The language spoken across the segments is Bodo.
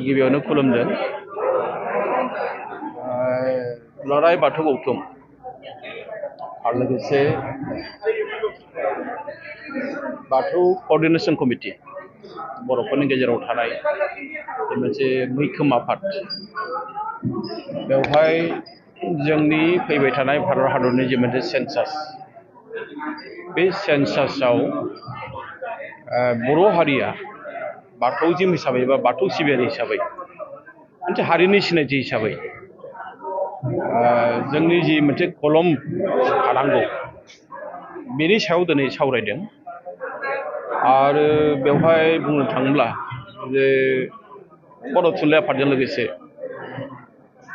गिबियावनो खुलुमदों दुलाराय बाथौ गौथुम आरो लोगोसे बाथौ क'र्डिनेशन कमिटि बर'फोरनि गेजेराव थानाय मोनसे मैखोम आफाद बेवहाय जोंनि फैबाय थानाय भारत हादरनि जे मोनसे सेन्सास बे सेन्सासाव बर' हारिया बाथौजिम हिसाबै बा बाथौ सिबियारि हिसाबै मोनसे हारिनि सिनायथि हिसाबै जोंनि जि मोनसे कलम थानांगौ बेनि सायाव दिनै सावरायदों आरो बेवहाय बुंनो थाङोब्ला जे बर' थुनलाइ आफादजों लोगोसे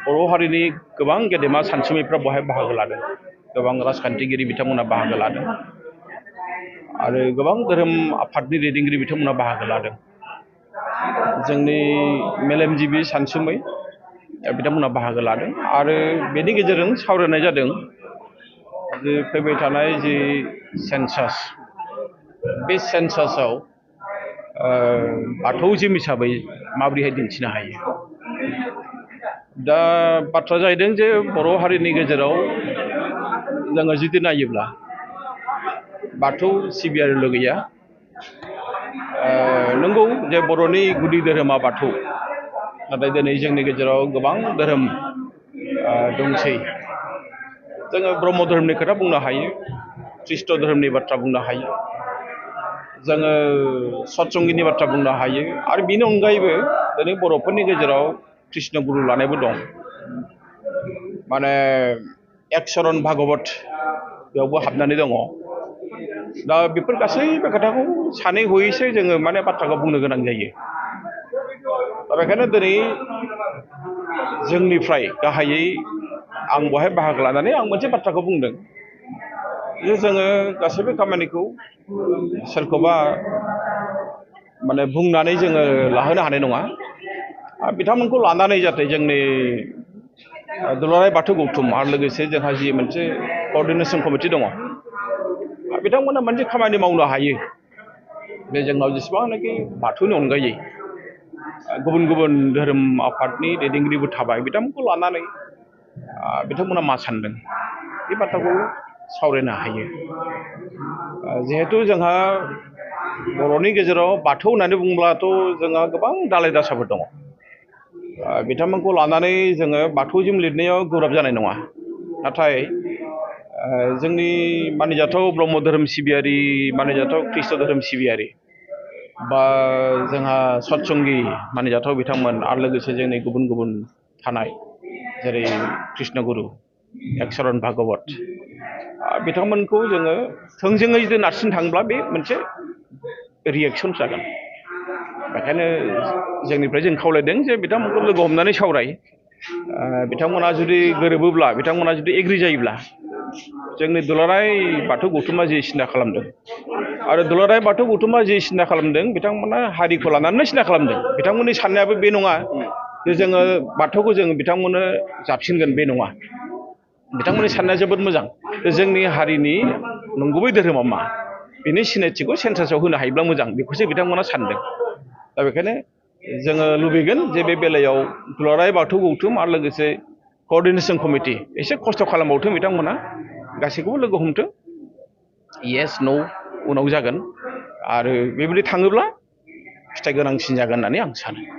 बर' हारिनि गोबां गेदेमा सानसुमैफ्रा बेवहाय बाहागो लादों गोबां राजखान्थिगिरि बिथांमोना बाहागो लादों आरो गोबां धोरोम आफादनि दैदेनगिरि बिथांमोना बाहागो लादों जोंनि मेलेमजिबि सानसुमै बिथांमोना बाहागो लादों आरो बेनि गेजेरजों सावरायनाय जादों जे फैबाय थानाय जि सेन्सास बे सेन्सासाव बाथौजिम हिसाबै माबोरैहाय दिन्थिनो हायो दा बाथ्रा जाहैदों जे बर' हारिनि गेजेराव जोङो जुदि नायोब्ला बाथौ सिबियारिल' गैया नंगौ जे बर'नि गुदि धोरोमा बाथौ नाथाय दिनै जोंनि गेजेराव गोबां धोरोम दंसै जोङो ब्रह्म धोरोमनि खोथा बुंनो हायो ख्रीष्ट धोरोमनि बाथ्रा बुंनो हायो जोङो सतसंगिनि बाथ्रा बुंनो हायो आरो बेनि अनगायैबो दिनै बर'फोरनि गेजेराव कृष्ण गुरु लानायबो दं माने एकचरन भागवत बेयावबो हाबनानै दङ दा बेफोर गासैबो खोथाखौ सानै हयैसो जोङो माने बाथ्राखौ बुंनो गोनां जायो दा बेखायनो दिनै जोंनिफ्राय गाहायै आं बहाय बाहागो लानानै आं मोनसे बाथ्राखौ बुंदों जे जोङो गासैबो खामानिखौ सोरखौबा माने बुंनानै जोङो लाहोनो हानाय नङा बिथांमोनखौ लानानै जाहाथे जोंनि दुलाराय बाथौ गौथुम आरो लोगोसे जोंहा जि मोनसे क'र्डिनेशन कमिटि दङ बिथांमोना मोनसे खामानि मावनो हायो बे जोंनाव जेसेबांनाखि बाथौनि अनगायै गुबुन गुबुन धोरोम आफादनि दैदेनगिरिबो थाबाय बिथांमोनखौ लानानै बिथांमोना मा सानदों बे बाथ्राखौ सावरायनो हायो जिहेतु जोंहा बर'नि गेजेराव बाथौ होननानै बुङोब्लाथ' जोंहा गोबां दालाय दासाफोर दङ बिथांमोनखौ लानानै जोङो बाथौजिम लिरनायाव गोब्राब जानाय नङा नाथाय जोंनि मानिजाथाव ब्रह्म धोरोम सिबियारि मानिजाथाव ख्रीष्ट धोरोम सिबियारि बा जोंहा सतसंगि मानिजाथाव बिथांमोन आरो लोगोसे जोंनि गुबुन गुबुन थानाय जेरै कृष्ण गुरु एकचरन भागवत बिथांमोनखौ जोङो थोंजोङै जुदि नारसिन थाङोब्ला बे मोनसे रिएक्सन जागोन बेखायनो जोंनिफ्राय जों खावलायदों जे बिथांमोनखौ लोगो हमनानै सावराय बिथांमोना जुदि गोरोबोब्ला बिथांमोना जुदि एग्रि जायोब्ला जोंनि दुलाराय बाथौ गौथुमा जि सिन्था खालामदों आरो दुलाराय बाथौ गौथुमा जि सिन्था खालामदों बिथांमोना हारिखौ लानानै सिन्था खालामदों बिथांमोननि साननायाबो बे नङा जे जोङो बाथौखौ जों बिथांमोननो जाबसिनगोन बे नङा बिथांमोननि साननाया जोबोद मोजां जोंनि हारिनि नंगुबै धोरोमा मा बेनि सिनायथिखौ सेन्सासाव होनो हायोब्ला मोजां बेखौसो बिथांमोना सानदों दा बेखायनो जोङो लुबैगोन जे बे बेलायाव दुलाराय बाथौ गौथुम आरो लोगोसे क'र्डिनेशन कमिटि एसे खस्थ' खालामबावथों बिथांमोना गासैखौबो लोगो हमथों येस न' उनाव जागोन आरो बेबायदि थाङोब्ला फिथाइ गोनांसिन जागोन होननानै आं सानो